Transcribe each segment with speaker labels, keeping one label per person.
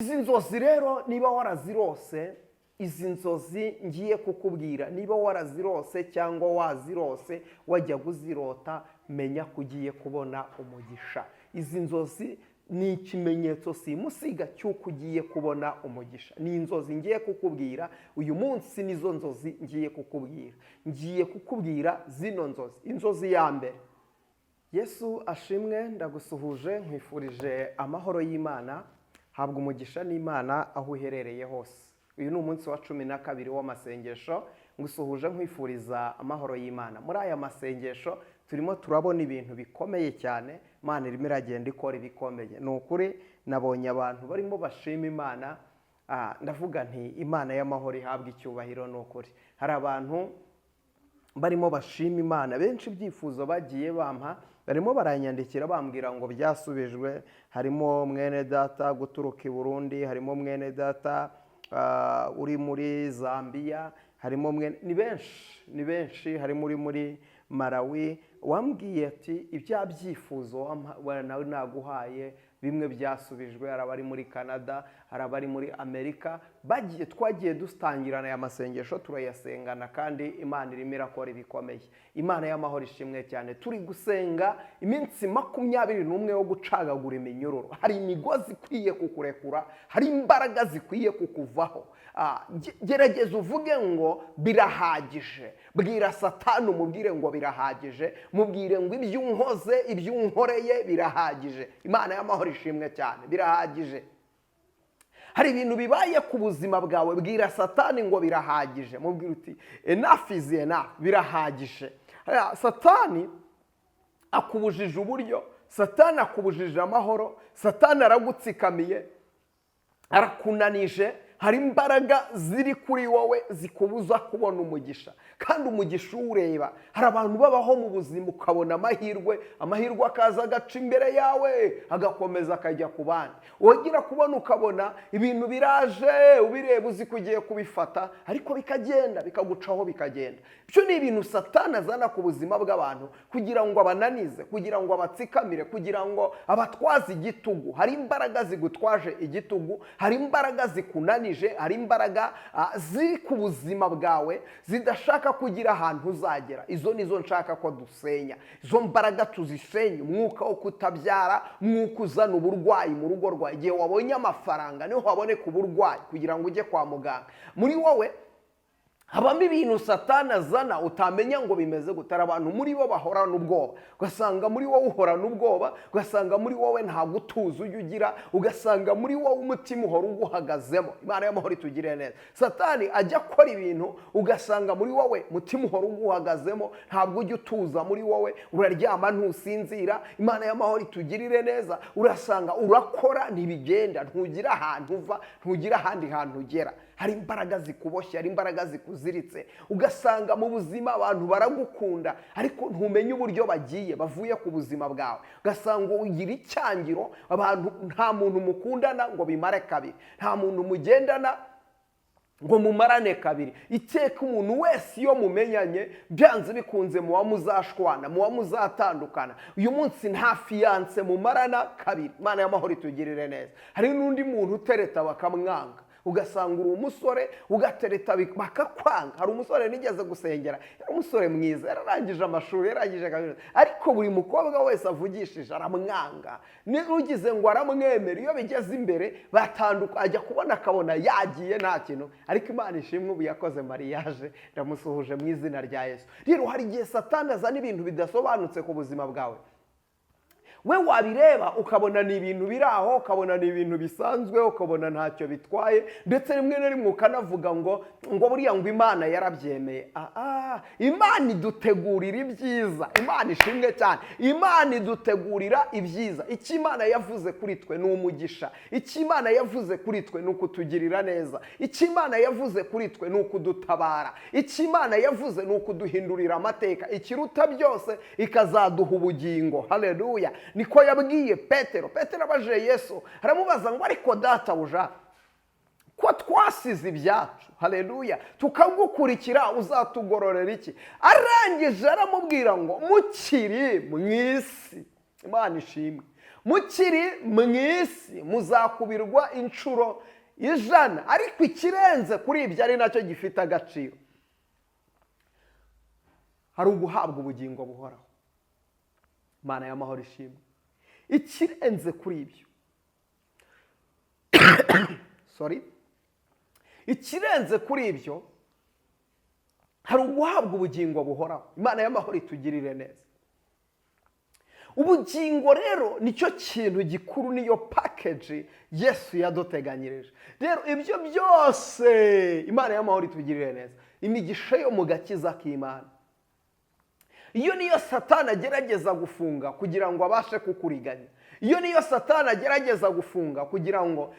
Speaker 1: Izi nzozi rero, niba warazirose, izi nzozi ngiye kukubwira, niba warazirose cyangwa wazirose, wajya uzirota, menya ko ugiye kubona umugisha. Izi nzozi ni ikimenyetso simusiga cy'uko ugiye kubona umugisha. Ni inzozi ngiye kukubwira uyu munsi, nizo nzozi ngiye kukubwira. Ngiye kukubwira zino nzozi. Inzozi ya mbere. Yesu ashimwe! Ndagusuhuje, nkwifurije amahoro y'Imana. Habwa umugisha n'Imana aho uherereye hose. Uyu ni umunsi wa 12 w'amasengesho. Ngusuhuje, nkwifuriza amahoro y'Imana. Muri aya masengesho turimo turabona ibintu bikomeye cyane. Imana irimo iragenda ikora ibikomeye. Ni ukuri, nabonye abantu barimo bashima Imana. Ndavuga nti: "Imana y'amahoro ihabwa icyubahiro." Ni ukuri, hari abantu barimo bashima Imana benshi. Ibyifuzo bagiye bampa, barimo baranyandikira bambwira ngo byasubijwe. Harimo mwene data guturuka i Burundi, harimo mwene data uri muri Zambia, harimo mwene, ni benshi, ni benshi. Harimo uri muri Malawi wambwiye ati: "Ibya byifuzo nawe naguhaye, bimwe byasubijwe." Hari abari muri Canada, hari abari muri Amerika. Bagiye, twagiye dutangirana aya masengesho, turayasengana, kandi Imana irimo irakora ibikomeye. Imana y'amahoro ishimwe cyane. Turi gusenga iminsi 21 yo gucagagura iminyururu. Hari imigozi ikwiye kukurekura, hari imbaraga zikwiye kukuvaho. Gerageza uvuge ngo birahagije. Bwira Satani, umubwire ngo birahagije. Mubwire ngo: "Ibyo unkoze, ibyo unkoreye birahagije." Imana y'amahoro ishimwe cyane. Birahagije. Hari ibintu bibaye ku buzima bwawe, bwira Satani ngo birahagije. Mubwira uti: "Enough is enough, birahagije." Satani akubujije uburyo, Satani akubujije amahoro, Satani aragutsikamiye, arakunanije. Hari imbaraga ziri kuri wowe zikubuza kubona umugisha, kandi umugisha uwureba. Hari abantu babaho mu buzima, ukabona amahirwe, amahirwe akaza agaca imbere yawe, agakomeza akajya ku bandi. Wongera kubona, ukabona ibintu biraje, ubireba uzi ko ugiye kubifata, ariko bikagenda bikagucaho, bikagenda. Ibyo ni ibintu Satani azana ku buzima bw'abantu kugira ngo abananize, kugira ngo abatsikamire, kugira ngo abatwaze igitugu. Hari imbaraga zigutwaje igitugu, hari imbaraga zikunanije, hari imbaraga ziri ku buzima bwawe zidashaka kugira ahantu uzagera. Izo nizo nshaka ko dusenya. Izo mbaraga tuzisenye. Umwuka wo kutabyara, umwuka uzana uburwayi mu rugo rwawe. Igihe wabonye amafaranga niho haboneka uburwayi kugira ngo ujye kwa muganga. Muri wowe habamo ibintu Satani azana utamenya ngo bimeze gute. Hari abantu muri bo bahorana ubwoba, ugasanga muri wowe uhorana ubwoba, ugasanga muri wowe nta gutuza ujya ugira, ugasanga muri wowe umutima uhora uguhagazemo. Imana y'amahoro itugirire neza. Satani ajya akora ibintu, ugasanga muri wowe umutima uhora uguhagazemo, ntabwo ujya utuza muri wowe, uraryama ntusinzira. Imana y'amahoro itugirire neza. Urasanga urakora ntibigenda, ntugira ahantu uva, ntugira ahandi hantu ugera. Hari imbaraga zikuboshye, hari imbaraga zikuziritse. Ugasanga mu buzima abantu baragukunda, ariko ntumenye uburyo bagiye bavuye ku buzima bwawe. Ugasanga ugira icyangiro abantu, nta muntu mukundana ngo bimare kabiri, nta muntu mugendana ngo mumarane kabiri. Iteka umuntu wese iyo mumenyanye, byanze bikunze muba muzashwana, muba muzatandukana. Uyu munsi nta fiancé mumarana kabiri. Imana y'amahoro itugirire neza. Hari n'undi muntu utereta bakamwanga. Ugasanga uri umusore, ugatereta bakakwanga. Hari umusore nigeze gusengera, yari umusore mwiza, yararangije amashuri, yararangije kaminuza, ariko buri mukobwa wese avugishije aramwanga. Ugize ngo aramwemera, iyo bigeze imbere batanduka, ajya kubona akabona yagiye, nta kintu. Ariko Imana ishimwe, ubu yakoze mariage. Ndamusuhuje mu izina rya Yesu. Rero hari igihe Satani azana ibintu bidasobanutse ku buzima bwawe. We wabireba ukabona ni ibintu biri aho, ukabona ni ibintu bisanzwe, ukabona ntacyo bitwaye, ndetse rimwe na rimwe ukanavuga ngo buriya ngo Imana yarabyemeye. Imana idutegurira ibyiza. Imana ishimwe cyane. Imana idutegurira ibyiza. Icyo Imana yavuze kuri twe ni umugisha. Icyo Imana yavuze kuri twe ni ukutugirira neza. Icyo Imana yavuze kuri twe ni ukudutabara. Icyo Imana yavuze ni ukuduhindurira amateka. Ikiruta byose, ikazaduha ubugingo. Haleluya! Niko yabwiye Petero. Petero abajije Yesu, aramubaza ngo: "Ariko databuja, ko twasize ibyacu, haleluya, tukagukurikira, uzatugororera iki?" Arangije aramubwira ngo: "Mukiri mu isi." Imana ishimwe. Mukiri mu isi muzakubirwa inshuro 100, ariko ikirenze kuri ibyo ari nacyo gifite agaciro, hari uguhabwa ubugingo buhoraho. Imana y'amahoro ishimwe. Ikirenze kuri ibyo, sorry, ikirenze kuri ibyo hari uguhabwa ubugingo buhoraho. Imana y'amahoro itugirire neza. Ubugingo rero nicyo kintu gikuru, niyo package Yesu yaduteganyirije. Rero ibyo byose, Imana y'amahoro itugirire neza, imigisha yo mu gakiza k'Imana, iyo niyo Satani agerageza gufunga kugira ngo abashe kukuriganya. Iyo niyo Satani agerageza gufunga kugira ngo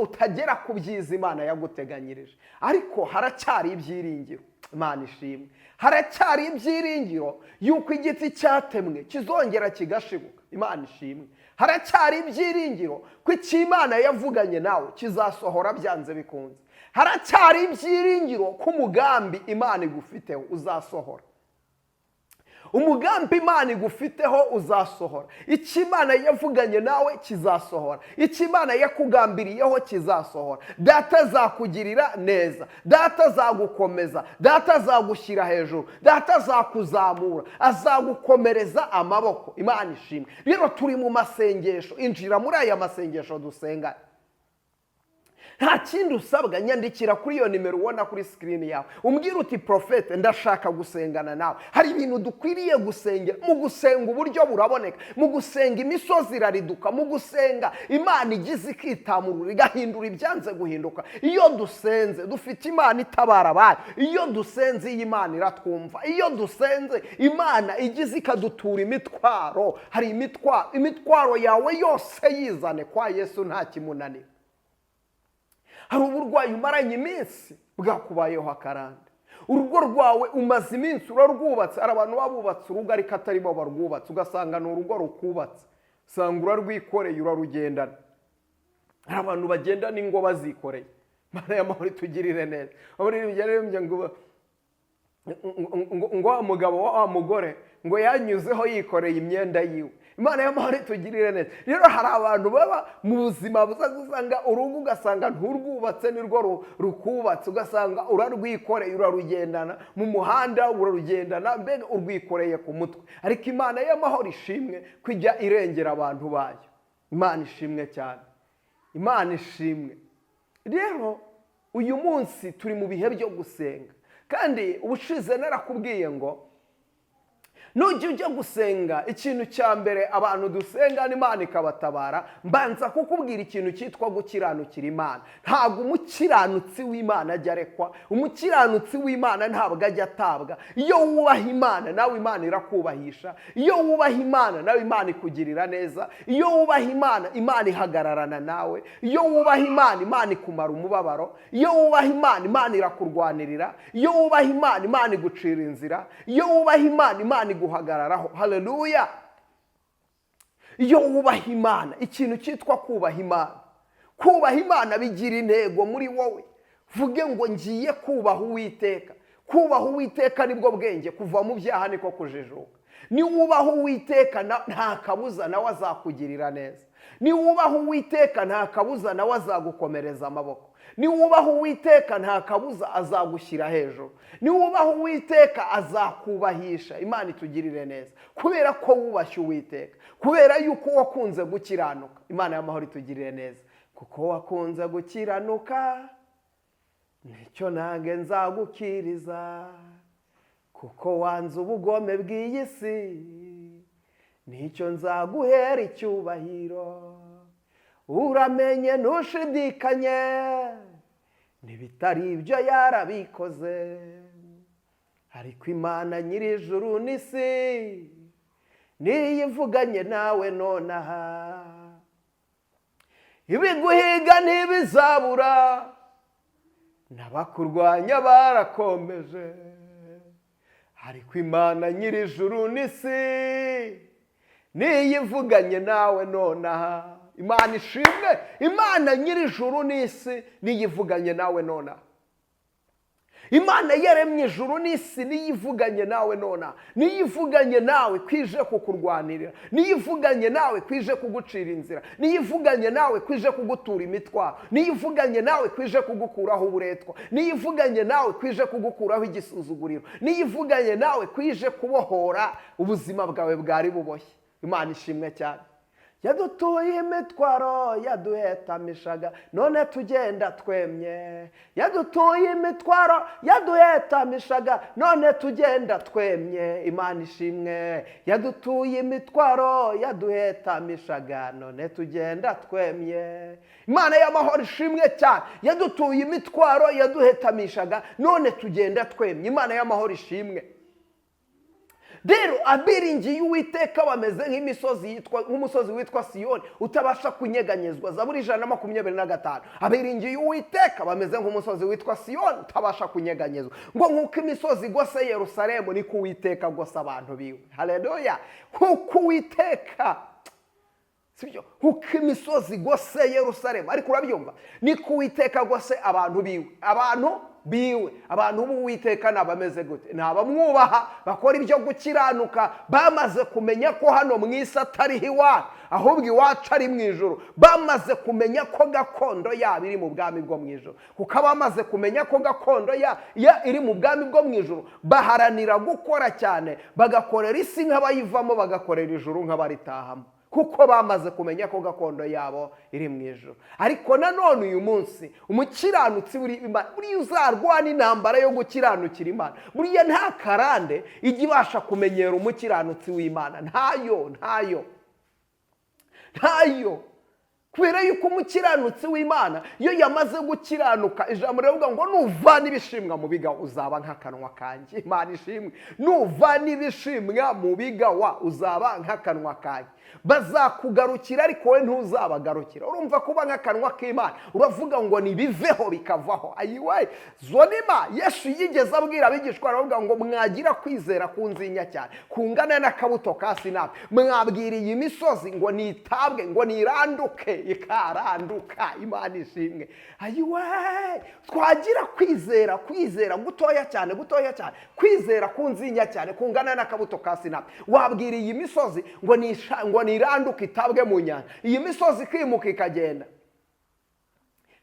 Speaker 1: utagera ku byiza Imana yaguteganyirije. Ariko haracyari ibyiringiro. Imana ishimwe. Haracyari ibyiringiro yuko igiti cyatemwe kizongera kigashibuka. Imana ishimwe. Haracyari ibyiringiro ko icyo Imana yavuganye nawe kizasohora byanze bikunze. Haracyari ibyiringiro ko umugambi Imana igufiteho uzasohora. Umugambi Imana igufiteho uzasohora. Icyo Imana yavuganye nawe kizasohora. Icyo Imana yakugambiriyeho kizasohora. Data azakugirira neza, Data azagukomeza, Data azagushyira hejuru, Data azakuzamura, azagukomereza amaboko. Imana ishimwe. Rero turi mu masengesho, injira muri aya masengesho dusengane. Nta kindi usabwa, nyandikira kuri iyo nimero ubona kuri screen yawe, umbwira uti: "Prophète, ndashaka gusengana nawe." Hari ibintu dukwiriye gusengera. Mu gusenga uburyo buraboneka, mu gusenga imisozi irariduka, mu gusenga Imana igize ikitamurura, igahindura ibyanze guhinduka. Iyo dusenze dufite Imana itabara abayo. Iyo dusenze iyi Imana iratwumva. Iyo dusenze Imana igize ikadutura imitwaro. Hari imitwaro, imitwaro yawe yose yizane kwa Yesu, nta kimunanira. Hari uburwayi umaranye iminsi bwakubayeho akarande. Urugo rwawe umaze iminsi urarwubatse. Hari abantu baba bubatse urugo ariko atari bo barwubatse, ugasanga ni urugo rukubatse, usanga urarwikoreye, urarugendana. Hari abantu bagendana ingo bazikoreye. Imana y'amahoro itugirire neza. Ngo wa mugabo wa mugore ngo yanyuzeho yikoreye imyenda yiwe. Imana y'amahoro itugirire neza. Rero hari abantu baba mu buzima buza gusanga urugo, ugasanga nturwubatse, nirwo rukubatse, ugasanga urarwikoreye, urarugendana mu muhanda, urarugendana, mbega urwikoreye ku mutwe. Ariko Imana y'amahoro ishimwe ko ijya irengera abantu bayo. Imana ishimwe cyane, Imana ishimwe. Rero uyu munsi turi mu bihe byo gusenga, kandi ubushize narakubwiye ngo nujya ujya gusenga, ikintu cya mbere abantu dusenga n'Imana ikabatabara, mbanza kukubwira ikintu cyitwa gukiranukira Imana. Ntabwo umukiranutsi w'Imana ajya arekwa, umukiranutsi w'Imana ntabwo ajya atabwa. Iyo wubaha Imana nawe Imana irakubahisha. Iyo wubaha Imana nawe Imana ikugirira neza. Iyo wubaha Imana, Imana ihagararana nawe. Iyo wubaha Imana, Imana ikumara umubabaro. Iyo wubaha Imana, Imana irakurwanirira. Iyo wubaha Imana, Imana igucira inzira. Iyo wubaha Imana, Imana iguhagararaho. Haleluya! Iyo wubaha Imana, ikintu cyitwa kubaha Imana, kubaha Imana bigira intego muri wowe. Vuge ngo: "Ngiye kubaha Uwiteka." Kubaha Uwiteka nibwo bwenge, kuva mu byaha niko kujijuka. Niwubaha Uwiteka nta kabuza nawe azakugirira neza. Niwubaha Uwiteka nta kabuza nawe azagukomereza amaboko. Niwubaha Uwiteka nta kabuza azagushyira hejuru. Niwubaha Uwiteka azakubahisha. Imana itugirire neza kubera ko wubashye Uwiteka, kubera yuko wakunze gukiranuka. Imana y'amahoro itugirire neza. Kuko wakunze gukiranuka, nicyo nange nzagukiriza. Kuko wanze ubugome bw'iyi si, nicyo nzaguhera icyubahiro. Uramenye ntushidikanye, n'ibitari ibyo yarabikoze. Ariko Imana nyir'ijuru n'isi niyo ivuganye nawe nonaha. Ibiguhiga ntibizabura, n'abakurwanya barakomeje. Ariko Imana nyir'ijuru n'isi niyo ivuganye nawe nonaha. Imana ishimwe. Imana nyir'ijuru n'isi niyo ivuganye nawe nonaha. Imana yaremye ijuru n'isi niyo ivuganye nawe nona, niyo ivuganye nawe kwije kukurwanirira, niyo ivuganye nawe kwije kugucira inzira, niyo ivuganye nawe kwije kugutura imitwaro, niyo ivuganye nawe kwije kugukuraho uburetwa, niyo ivuganye nawe kwije kugukuraho igisuzuguriro, niyo ivuganye nawe kwije kubohora ubuzima bwawe bwari buboshye. Imana ishimwe cyane. Yadutuye imitwaro yaduhetamishaga, none tugenda twemye. Yadutuye imitwaro yaduhetamishaga, none tugenda twemye. Imana ishimwe. Yadutuye imitwaro yaduhetamishaga, none tugenda twemye. Imana y'amahoro ishimwe cyane. Yadutuye imitwaro yaduhetamishaga, none tugenda twemye. Imana y'amahoro ishimwe. Rero abiringiye Uwiteka bameze nk'imisozi yitwa, nk'umusozi witwa Siyoni utabasha kunyeganyezwa. Zaburi 125. Abiringiye Uwiteka bameze nk'umusozi witwa Siyoni utabasha kunyeganyezwa. Ngo nk'uko imisozi igose Yerusalemu, niko Uwiteka agose abantu biwe. Haleluya! Nk'uko Uwiteka, sibyo, nk'uko imisozi igose Yerusalemu, ariko urabyumva, niko Uwiteka agose abantu biwe. Abantu biwe, abantu b'Uwiteka ni abameze gute? Ni abamwubaha, bakora ibyo gukiranuka, bamaze kumenya ko hano mu isi atariho iwacu, ahubwo iwacu ari mu ijuru. Bamaze kumenya ko gakondo yabo iri mu bwami bwo mu ijuru. Kuko abamaze kumenya ko gakondo ya iri mu bwami bwo mu ijuru, baharanira gukora cyane, bagakorera isi nk'abayivamo, bagakorera ijuru nk'abaritahamo, kuko bamaze kumenya ko gakondo yabo iri mu ijuru. Ariko nanone uyu munsi umukiranutsi buriya uzarwana intambara yo gukiranukira Imana, buriya nta karande ijya ibasha kumenyera umukiranutsi w'Imana. Ntayo, ntayo, ntayo. Kubera yuko umukiranutsi w'Imana iyo yamaze gukiranuka, ijambo riravuga ngo nuvana ibishimwa mu bigawa uzaba nk'akanwa kanjye. Imana ishimwe. Nuvana ibishimwa mu bigawa uzaba nk'akanwa kanjye. Bazakugarukira ariko wowe ntuzabagarukira. Urumva kuba nk'akanwa k'Imana, uravuga ngo nibiveho bikavaho. Ayiwe zonima. Yesu yigeze abwira abigishwa, aravuga ngo mwagira kwizera kunzinya cyane kungana n'akabuto ka sinapi, mwabwiriye imisozi ngo nitabwe, ngo niranduke, ikaranduka. Imana ishimwe. Ayiwe, twagira kwizera, kwizera gutoya cyane, gutoya cyane, kwizera kunzinya cyane kungana n'akabuto ka sinapi, wabwiriye imisozi ngo ngo niranduke itabwe mu nyanja, iyi misozi ikimuka ikagenda.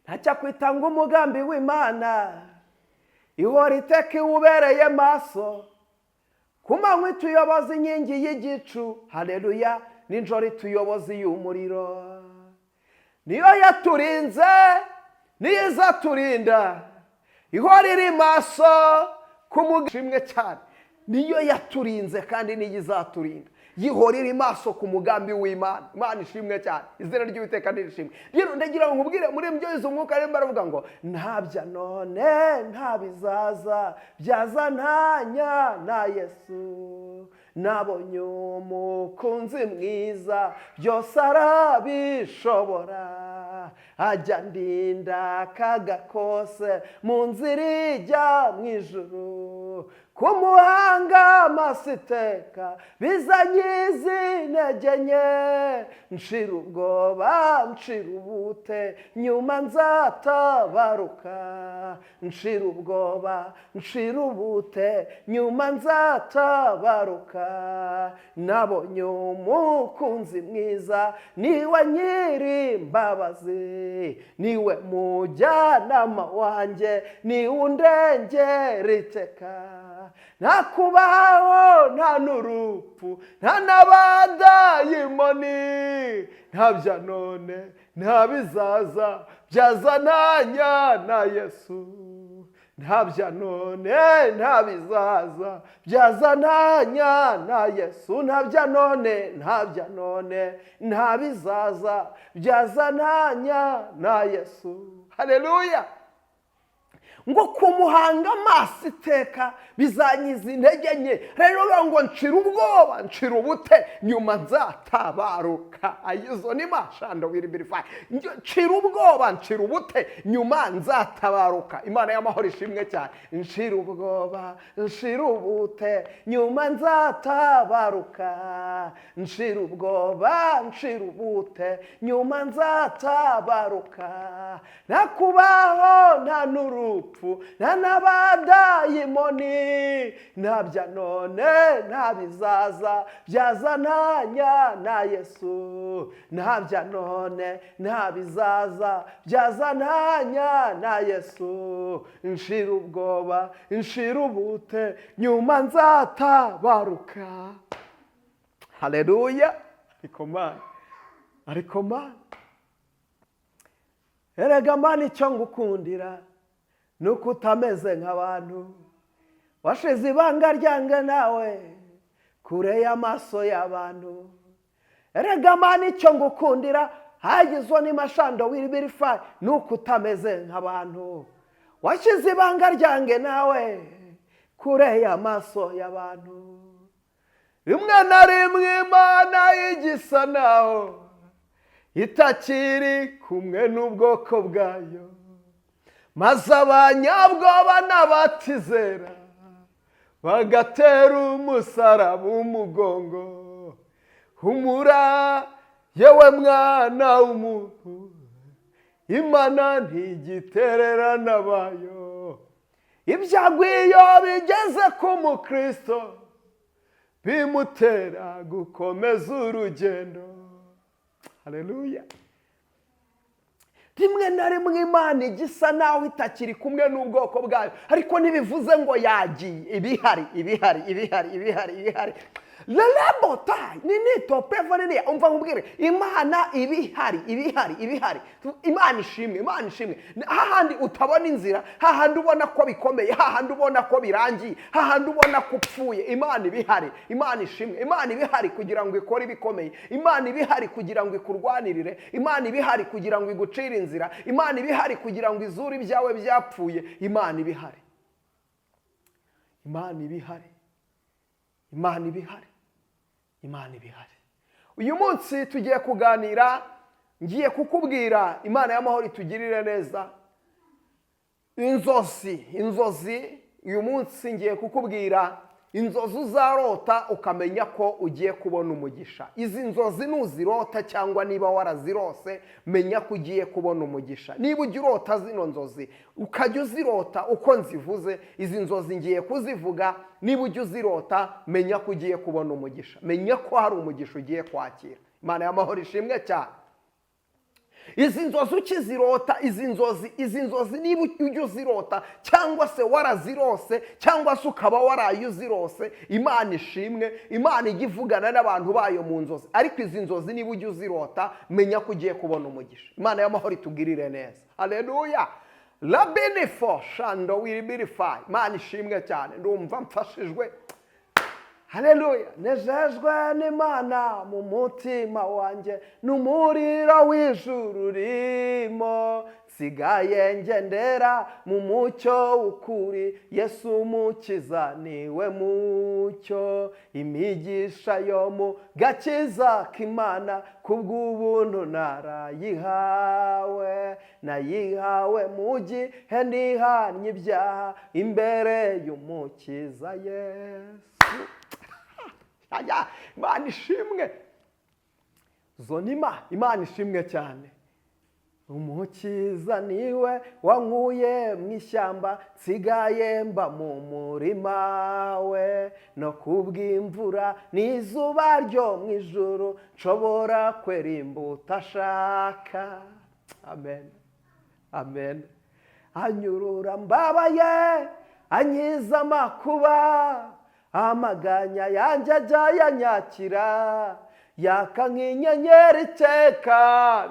Speaker 1: Ntacyakwitanga umugambi w'Imana, ihora iteka iwubereye maso. Ku manywa ituyoboza inkingi y'igicu, haleluya, nijoro ituyoboza iy'umuriro. Niyo yaturinze, niyo izaturinda, ihora iri maso ku mugambi cyane. Niyo yaturinze kandi niyo izaturinda, yihora iri maso ku mugambi w'Imana. Imana ishimwe cyane, izina ry'Uwiteka nirishimwe. Rero ndagira ngo nkubwire muri ibyo izo umwuka arimo aravuga ngo ntabya none nta bizaza byazananya na Yesu, nabonye umukunzi mwiza byose arabishobora, ajya ndinda akaga kose mu nzira ijya mu ijuru, kumuhanga amaso iteka bizanyiza intege nke, nshira ubwoba nshira ubute nyuma nzatabaruka, nshira ubwoba nshira ubute nyuma nzatabaruka, nabonye umukunzi mwiza niwe nyiri imbabazi, niwe mujyanama wanjye niwe undengera iteka, nta kubaho nta n'urupfu nta n'abadayimoni, nta bya none nta bizaza byazananya na Yesu, nta bya none nta bizaza byazananya na Yesu, nta bya none nta bya none nta bizaza byazananya na Yesu. Haleluya. Ngo kumuhanga amaso iteka bizanyiza intege nke. Rero ngo nshira ubwoba nshira ubute nyuma nzatabaruka. Ayizo ni mashando wiribirifayi. Nshira ubwoba nshira ubute nyuma nzatabaruka. Imana y'amahoro ishimwe cyane. Nshira ubwoba nshira ubute nyuma nzatabaruka. Nshira ubwoba nshira ubute nyuma nzatabaruka. Nta kubaho nta n'urupfu n'urupfu, nta n'abadayimoni, nta bya none, nta bizaza byazantanya na Yesu, nta bya none, nta bizaza byazantanya na Yesu. Nshira ubwoba, nshira ubute, nyuma nzatabaruka. Haleluya! Ariko Mana, ariko Mana, erega Mana, icyo ngukundira ni uko utameze nk'abantu. Washize ibanga ryange nawe kure y'amaso y'abantu. Erega Mana, icyo ngukundira hagizwe n'imashando w'ibirifayi ni uko utameze nk'abantu. Washyize ibanga ryange nawe kure y'amaso y'abantu. Rimwe na rimwe Imana igisa naho itakiri kumwe n'ubwoko bwayo, maze abanyabwoba n'abatizera bagatera umusaraba umugongo. Humura yewe mwana w'umuntu, Imana ntigitererana bayo. Ibyago iyo bigeze ku mukristo bimutera gukomeza urugendo. Haleluya! Rimwe na rimwe Imana igisa naho itakiri kumwe n'ubwoko bwayo, ariko ntibivuze ngo yagiye. Ibihari, ibihari, ibihari, ibihari, ibihari. Lelebotayi ni nito pevo nini. Umva nkubwire, Imana ibihari, ibihari, ibihari. Imana ishimwe, Imana ishimwe. Hahandi utabona inzira, hahandi ubona ko bikomeye, hahandi ubona ko birangiye, hahandi ubona ko upfuye, Imana ibihari. Imana ishimwe. Imana ibihari kugira ngo ikore ibikomeye. Imana ibihari kugira ngo ikurwanirire. Imana ibihari kugira ngo igucire inzira. Imana ibihari kugira ngo izure ibyawe byapfuye. Imana ibihari, Imana ibihari, Imana ibihari, Imana ibihari. Uyu munsi tugiye kuganira, ngiye kukubwira, Imana y'amahoro itugirire neza, inzozi. Inzozi, uyu munsi ngiye kukubwira inzozi uzarota ukamenya ko ugiye kubona umugisha. Izi nzozi nuzirota cyangwa niba warazirose, menya ko ugiye kubona umugisha. Niba ujya urota zino nzozi, ukajya uzirota uko nzivuze, izi nzozi ngiye kuzivuga, niba ujya uzirota, menya ko ugiye kubona umugisha, menya ko hari umugisha ugiye kwakira. Imana y'amahoro ishimwe cyane. Izi nzozi ukizirota, izi nzozi, izi nzozi niba ujya uzirota cyangwa se warazirose cyangwa se ukaba waraye uzirose, Imana ishimwe. Imana ijya ivugana n'abantu bayo mu nzozi, ariko izi nzozi niba ujya uzirota, menya ko ugiye kubona umugisha. Imana y'amahoro itugirire neza. Haleluya! Labinifo shando wiribirifayi. Imana ishimwe cyane, ndumva mfashijwe. Haleluya! Nejejwe n'Imana mu mutima wanjye, n'umuriro w'ijuru urimo. Nsigaye ngendera mu mucyo w'ukuri, Yesu umukiza niwe mucyo. Imigisha yo mu gakiza k'Imana kubw'ubuntu narayihawe, nayihawe mu gihe nihannye ibyaha imbere y'Umukiza Yesu. Aya, Imana ishimwe. Zonima, Imana ishimwe cyane. Umukiza niwe wankuye mu ishyamba, nsigaye mba mu murima we. No kubw'imvura n'izuba ryo mu ijuru, nshobora kwera imbuto ashaka. Amen, amen. Anyurura mbabaye, ankiza amakuba, amaganya yanjye ajya yanyakira. Yaka nk'inyenyeri iteka,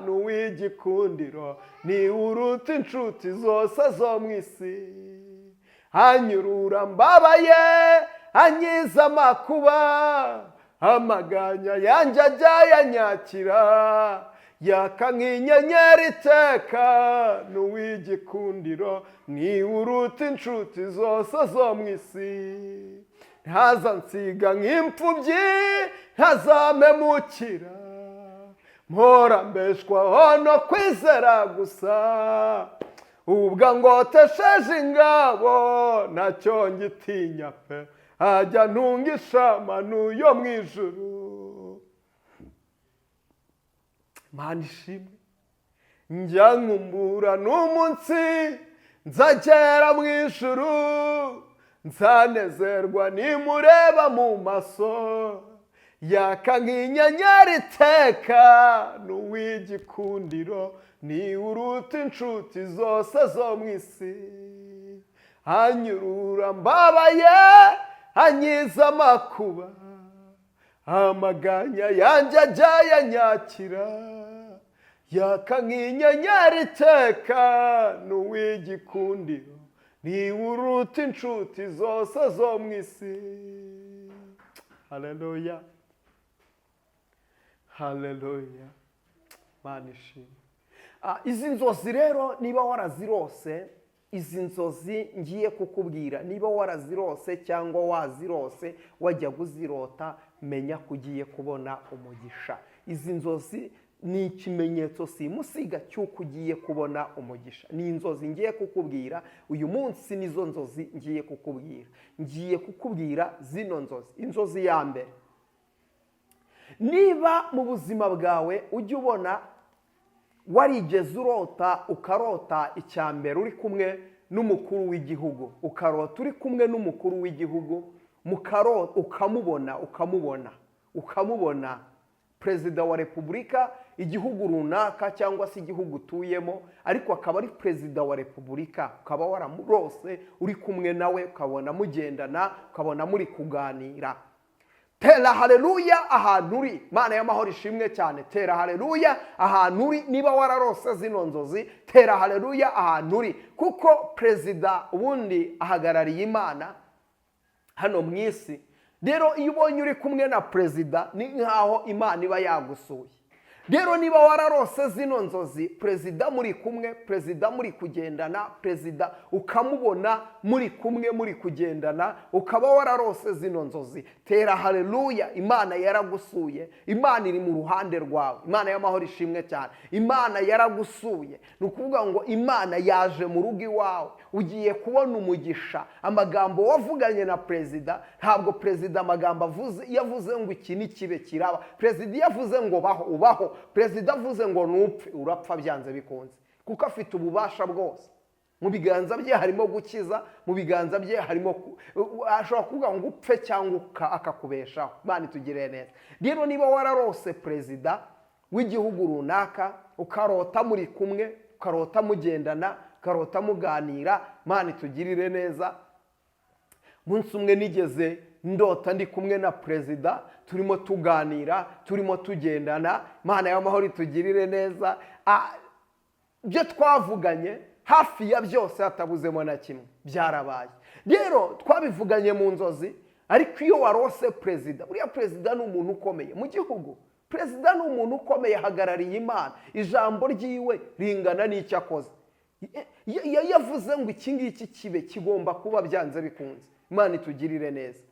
Speaker 1: n'uw'igikundiro ni uruta inshuti zose zo mu isi. Anyurura mbabaye, ankiza amakuba, amaganya yanjye ajya yanyakira. Yaka nk'inyenyeri iteka, n'uw'igikundiro ni uruta inshuti zose zo mu isi. Ntaza nsiga nk'imfubyi, ntazampemukira, mpora mbeshwaho no kwizera gusa. Ubwo ngotesheje ingabo, ntacyo ngitinya pe, ajya ntungisha amanu yo mu ijuru. Imana ishimwe. Njya nkumbura n'umunsi Nzagera mu ijuru, nzanezerwa nimureba mu maso, yaka nk'inyenyeri iteka, n'uw'igikundiro, ni uruta inshuti zose zo mu isi. Anyurura mbabaye, anyiza amakuba, amaganya yanjye ajya yanyakira, yaka nk'inyenyeri iteka, n'uw'igikundiro, ni uruta inshuti zose zo mu isi. Haleluya, haleluya, Mana ishimwe. Izi nzozi rero, niba warazirose, izi nzozi ngiye kukubwira, niba warazirose cyangwa wazirose, wajya kuzirota, menya ko ugiye kubona umugisha. Izi nzozi ni ikimenyetso simusiga cy'uko ugiye kubona umugisha. Ni inzozi ngiye kukubwira uyu munsi, nizo nzozi ngiye kukubwira. Ngiye kukubwira zino nzozi. Inzozi ya mbere: niba mu buzima bwawe ujya ubona warigeze urota, ukarota icya mbere uri kumwe n'umukuru w'igihugu, ukarota uri kumwe n'umukuru w'igihugu, ukamubona, ukamubona, ukamubona, perezida wa repubulika, igihugu runaka cyangwa se igihugu utuyemo, ariko akaba ari perezida wa repubulika, ukaba waramurose uri kumwe nawe, ukabona mugendana, ukabona muri kuganira, tera haleluya ahantu uri. Mana y'amahoro ishimwe cyane. Tera haleluya ahantu uri. Niba wararose zino nzozi, tera haleluya ahantu uri, kuko perezida ubundi ahagarariye Imana hano mu isi. Rero iyo ubonye uri kumwe na perezida, ni nk'aho Imana iba yagusuye. Rero niba wararose zino nzozi, perezida muri kumwe, perezida muri kugendana, perezida ukamubona muri kumwe, muri kugendana, ukaba wararose zino nzozi, tera haleluya. Imana yaragusuye, Imana iri mu ruhande rwawe. Imana y'amahoro ishimwe cyane. Imana yaragusuye, ni ukuvuga ngo Imana yaje mu rugo iwawe, ugiye kubona umugisha. Amagambo wavuganye na perezida, ntabwo perezida amagambo avuze, iyo avuze ngo iki ni kibe, kiraba. Perezida iyo avuze ngo baho, ubaho. Perezida avuze ngo nupfe, urapfa byanze bikunze, kuko afite ububasha bwose mu biganza bye. Harimo gukiza mu biganza bye, harimo ashobora kuvuga ngo upfe cyangwa akakubeshaho. Imana itugirire neza. Rero niba wararose perezida w'igihugu runaka, ukarota muri kumwe, ukarota mugendana, ukarota muganira, Imana itugirire neza. Umunsi umwe nigeze ndota ndi kumwe na perezida, turimo tuganira, turimo tugendana. Imana y'amahoro itugirire neza. Ibyo twavuganye hafi ya byose, hatabuzemo na kimwe, byarabaye. Rero twabivuganye mu nzozi, ariko iyo warose perezida, buriya perezida ni umuntu ukomeye mu gihugu. Perezida ni umuntu ukomeye, ahagarariye Imana. Ijambo ryiwe ringana n'icyo akoze. Iyo yavuze ngo iki ngiki kibe, kigomba kuba byanze bikunze. Imana itugirire neza.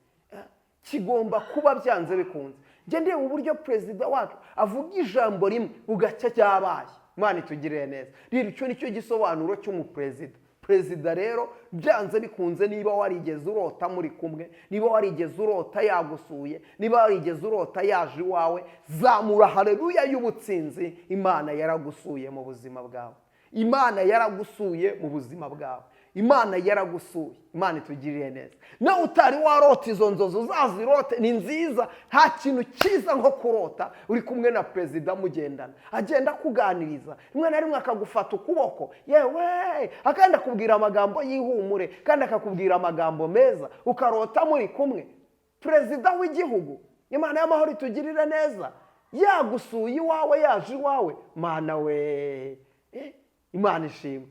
Speaker 1: Kigomba kuba byanze bikunze. Njye ndeba uburyo perezida wacu avuga ijambo rimwe, bugacya ryabaye. Imana itugirire neza. Rero icyo ni cyo gisobanuro cy'umuperezida. Perezida rero byanze bikunze, niba warigeze urota muri kumwe, niba warigeze urota yagusuye, niba warigeze urota yaje iwawe, zamura haleluya y'ubutsinzi. Imana yaragusuye mu buzima bwawe. Imana yaragusuye mu buzima bwawe. Imana yaragusuye. Imana itugirire neza. Nawe utari warota izo nzozi, uzazirote, ni nziza. Nta kintu cyiza nko kurota uri kumwe na perezida, mugendana, agenda akuganiriza, rimwe na rimwe akagufata ukuboko, yewe akandi akubwira amagambo y'ihumure, kandi akakubwira amagambo meza, ukarota muri kumwe, perezida w'igihugu. Imana y'amahoro itugirire neza. Yagusuye iwawe, yaje iwawe, Mana we. Imana ishimwe.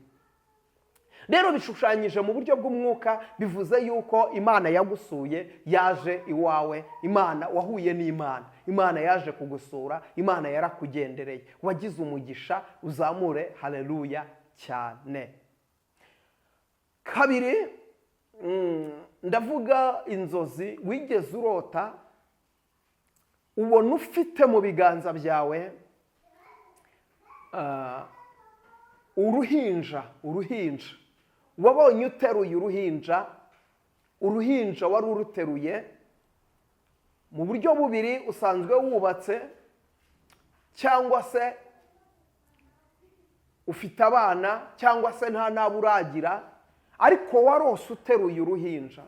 Speaker 1: Rero bishushanyije mu buryo bw'umwuka, bivuze yuko Imana yagusuye, yaje iwawe. Imana, wahuye n'Imana, Imana yaje kugusura, Imana yarakugendereye, wagize umugisha. Uzamure haleluya cyane. Kabiri, ndavuga inzozi wigeze urota, ubona ufite mu biganza byawe uruhinja. Uruhinja wabonye uteruye uruhinja, uruhinja wari uruteruye mu buryo bubiri: usanzwe wubatse cyangwa se ufite abana, cyangwa se nta n'abo uragira. Ariko warose uteruye uruhinja,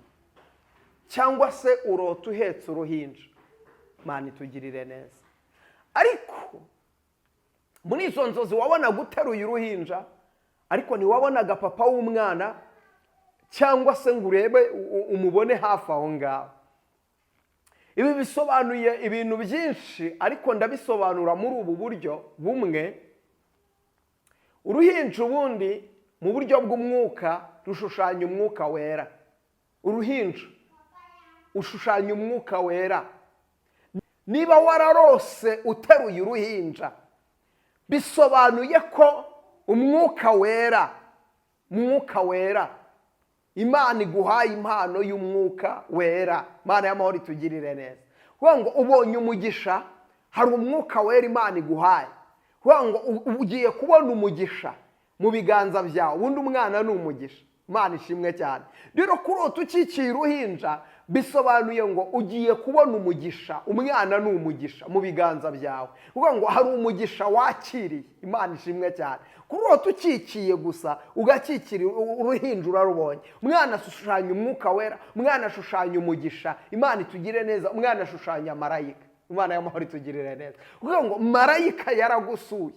Speaker 1: cyangwa se urota uhetse uruhinja. Imana itugirire neza. Ariko muri izo nzozi wabonaga uteruye uruhinja, ariko ntiwabonaga papa w'umwana, cyangwa se ngo urebe umubone hafi aho ngaho. Ibi bisobanuye ibintu byinshi, ariko ndabisobanura muri ubu buryo bumwe. Uruhinja ubundi mu buryo bw'umwuka rushushanya Umwuka Wera. Uruhinja ushushanya Umwuka Wera. Niba wararose uteruye uruhinja, bisobanuye ko Umwuka Wera, Umwuka Wera, Imana iguhaye impano y'Umwuka Wera. Imana y'amahoro itugirire neza. Kuvuga ngo ubonye umugisha, hari Umwuka Wera Imana iguhaye. Kuvuga ngo ugiye kubona umugisha mu biganza byawe. Ubundi umwana ni umugisha. Imana ishimwe cyane. Rero kurota ukikiye uruhinja bisobanuye ngo ugiye kubona umugisha. Umwana ni umugisha mu biganza byawe. Kuvuga ngo hari umugisha wakiriye. Imana ishimwe cyane. Kurota ukikiye gusa, ugakikira uruhinja, urarubonye. Umwana ashushanya Umwuka Wera, umwana ashushanya umugisha. Imana itugire neza. Umwana ashushanya marayika. Imana y'amahoro itugirire neza. Kuvuga ngo marayika yaragusuye,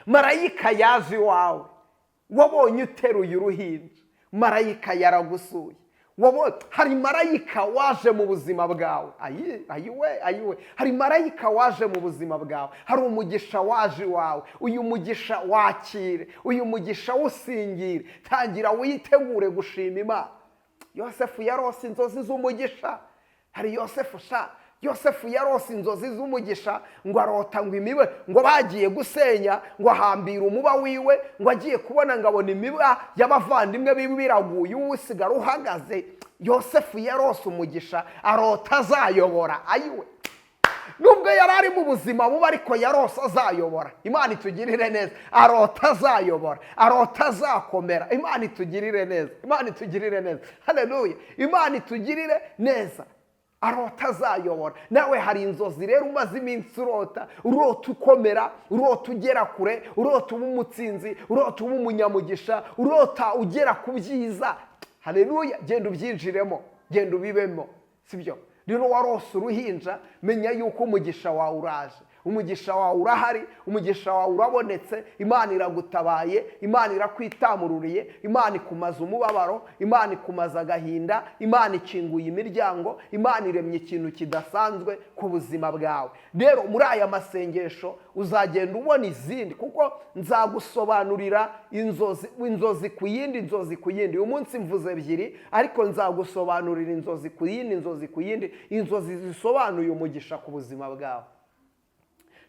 Speaker 1: marayika yaje iwawe. Wabonye uteruye uruhinja, marayika yaragusuye. Hari marayika waje mu buzima bwawe. Ayi, ayiwe, ayiwe, hari marayika waje mu buzima bwawe, hari umugisha waje iwawe. Uyu mugisha wakire, uyu mugisha wusingire, tangira witegure gushima Imana. Yosefu yarose inzozi z'umugisha. Hari Yosefu sha, Yosefu yarose inzozi z'umugisha, ngo arota ngo imiba, ngo bagiye gusenya, ngo ahambira umuba wiwe, ngo agiye kubona ngo abona imiba y'abavandimwe biwe biraguye, uwo usigara uhagaze. Yosefu yarose umugisha, arota azayobora. Ayiwe, nubwo yari ari mu buzima bubi, ariko yarose azayobora. Imana itugirire neza. Arota azayobora, arota azakomera. Imana itugirire neza, Imana itugirire neza. Haleluya, Imana itugirire neza. Arota azayobora. Nawe hari inzozi rero umaze iminsi urota, urota ukomera, urota ugera kure, urota uba umutsinzi, urota uba umunyamugisha, urota ugera ku byiza. Haleluya, genda ubyinjiremo, genda ubibemo, sibyo? Rero warose uruhinja, menya yuko umugisha wawe uraje, umugisha wawe urahari, umugisha wawe urabonetse. Imana iragutabaye, Imana irakwitamururiye, Imana ikumaza umubabaro, Imana ikumaza agahinda, Imana ikinguye imiryango, Imana iremye ikintu kidasanzwe ku buzima bwawe. Rero muri aya masengesho uzagenda ubona izindi, kuko nzagusobanurira inzozi, inzozi ku yindi, inzozi ku yindi. Uyu munsi mvuze ebyiri, ariko nzagusobanurira inzozi ku yindi, inzozi ku yindi, inzozi zisobanuye umugisha ku buzima bwawe.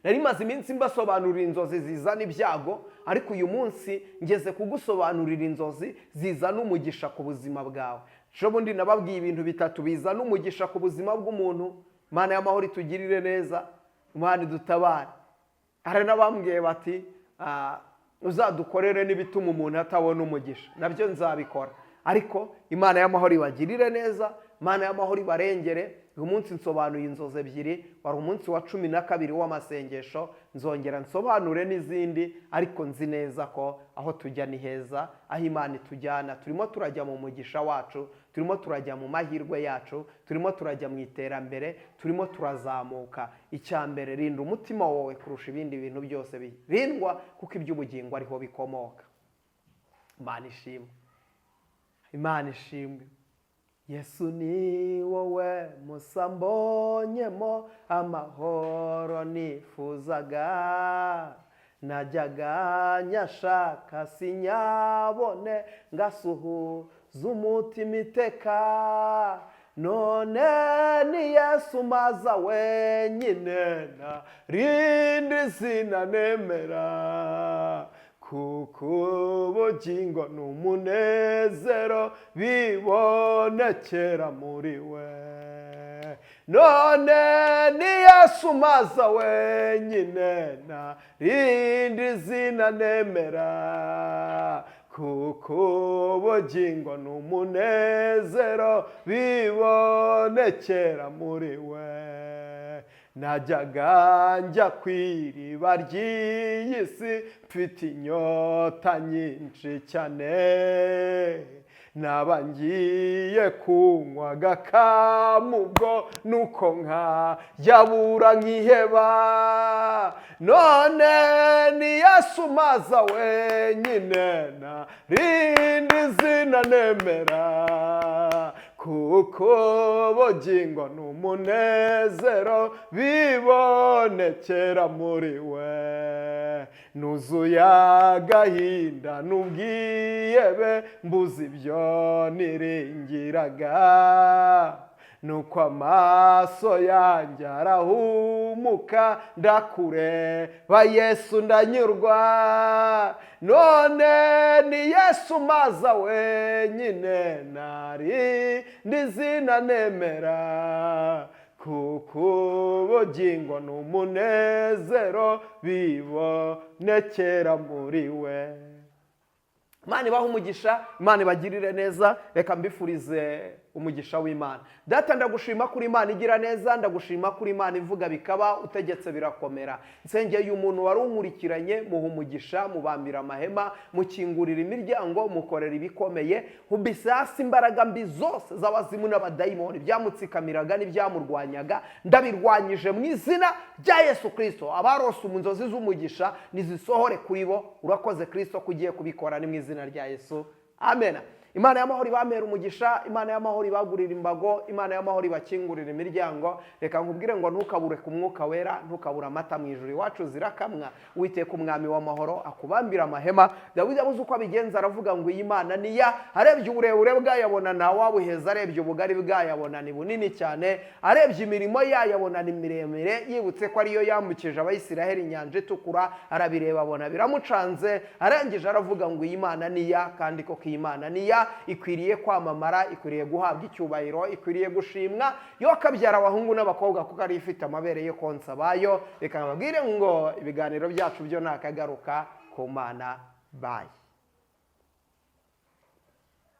Speaker 1: Nari maze iminsi mbasobanurira inzozi zizana ibyago, ariko uyu munsi ngeze kugusobanurira inzozi zizana umugisha ku buzima bwawe. Ejo bundi nababwiye ibintu bitatu bizana umugisha ku buzima bw'umuntu. Imana y'amahoro itugirire neza, Imana idutabare. Hari n'abambwiye bati uzadukorere n'ibituma umuntu atabona umugisha, nabyo nzabikora. Ariko Imana y'amahoro ibagirire neza, Imana y'amahoro ibarengere. Uyu munsi nsobanuye inzozi ebyiri, wari umunsi wa 12 w'amasengesho. Nzongera nsobanure n'izindi, ariko nzi neza ko aho tujya ni heza, aho Imana itujyana turimo turajya mu mugisha wacu, turimo turajya mu mahirwe yacu, turimo turajya mu iterambere, turimo turazamuka. Icya mbere, rinda umutima wawe kurusha ibindi bintu byose birindwa, kuko iby'ubugingo ariho bikomoka. Imana ishimwe, Imana ishimwe. Yesu ni wowe musa mbonyemo amahoro nifuzaga, najyaga nyashaka sinyabone, ngasuhuza umutima iteka. None ni Yesu maza wenyine, nta rindi zina nemera, kuko ubugingo n'umunezero bibonekera muri we. None ni Yesu maza wenyine, nta rindi zina nemera, kuko ubugingo n'umunezero bibonekera muri we. Najyaga njya ku iriba ry'iyi si mfite inyota nyinshi cyane, naba ngiye kunywa agakamu ubwo nuko nkayabura nkiheba. None ni Yesu maza wenyine, nta rindi zina nemera, kuko ubugingo n'umunezero bibonekera muri we. Nuzuye agahinda n'ubwihebe, mbuze ibyo niringiraga, nuko amaso yanjye arahumuka, ndakureba Yesu ndanyurwa. None ni Yesu maza wenyine, nta rindi zina nemera, kuko ubugingo n'umunezero bibonekera muri we. Imana ibahe umugisha, Imana ibagirire neza. Reka mbifurize umugisha w'Imana. Data, ndagushima kuri Imana igira neza, ndagushima kuri Imana ivuga bikaba, utegetse birakomera. Nsengeye umuntu wari unkurikiranye, muha umugisha, mubambira amahema, mukingurira imiryango, mukorera ibikomeye. Nkubise hasi imbaraga mbi zose z'abazimu n'abadayimoni, byamutsikamiraga n'ibyamurwanyaga ndabirwanyije mu izina rya Yesu Kirisito. Abarose mu nzozi z'umugisha nizisohore kuri bo. Urakoze Kirisito ko ugiye kubikora, ni mu izina rya Yesu, amen. Imana y'amahoro ibamera umugisha, Imana y'amahoro ibagurira imbago, Imana y'amahoro ibakingurira imiryango. Reka nkubwire ngo ntukabure ku Mwuka Wera, ntukabure amata mu ijuru iwacu zirakamwa. Witeka Umwami w'amahoro akubambira amahema. Dawidi abuze uko abigenza, aravuga ngo iyi Mana niya. Arebye uburebure bwayabona ntawabuheza, arebye ubugari bwayabona ni bunini cyane, arebye imirimo yayo abona ni miremire. Yibutse ko ariyo yambukije Abayisiraheli Inyanja Itukura, arabireba abona biramucanze. Arangije aravuga ngo iyi Mana niya. Kandi koko iyi Mana niya, ikwiriye kwamamara, ikwiriye guhabwa icyubahiro, ikwiriye gushimwa, yo kabyara abahungu n'abakobwa, kuko ariyo ifite amabere yo konsa abayo. Reka mbabwire ngo ibiganiro byacu byo nakagaruka ku Mana. Bayi.